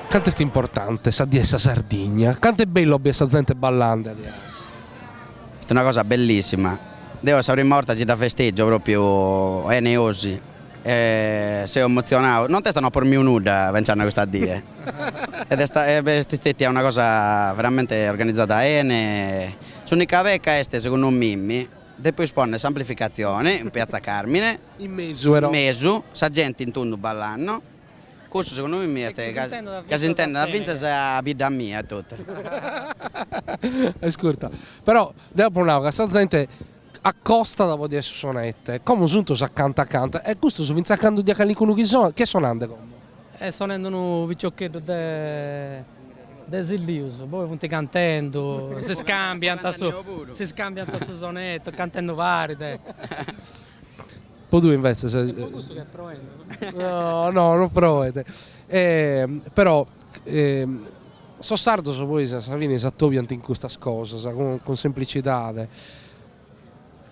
Cantu est importante sa Die 'e sa Sardigna? Cantu est bellu a bier sa zente ballande diaici? Est una cosa bellissima, deo est sa prima 'orta chi dda festeggio propriu 'ene 'osi e seu emozionau, nontesta no apo dormiu nudda pentzande a custa die ed est est stetia una cosa veramente organizada 'ene, s'unica pecca est segundu mimmi depeus ponni s'amplificatzioni in piazza Carmine, In mesu però. in mesu, sa genti in tundu ballando Custu segundu mimmi est ca s'intendat fintzas a bidda mia etotu. Ascurta, però deo apo nau ca sa zente acostat po bie su sonete, como sunt totus acanta acanta e custos fintzas a candu ddoi at calincunu chi sonat, chie est sonande como? Est sonende unu piciocheddu de de Sillius, poi funt cantendu, si scambiant su si scambiant su sonetu, cantendu parit. Po tui invetzes. Est po cussu chi est proende. No, no, non proet. Però sos sardos poi a sa fine s'atobiant in custas cosas, cun cun semplicidade.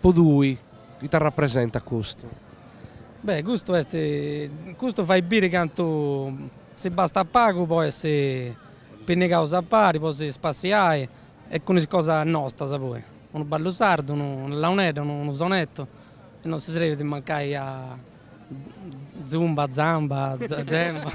Po tui ita rapresentat custu? Beh, custu est, custu fait biri cantu si bastat pagu po essi pinnigaus a pari, po si spassiai e cun is cosas nostas poi, unu ballu sardu, una launedda, unu sonettu E non si srebit mancai a zumba, zamba, zemba.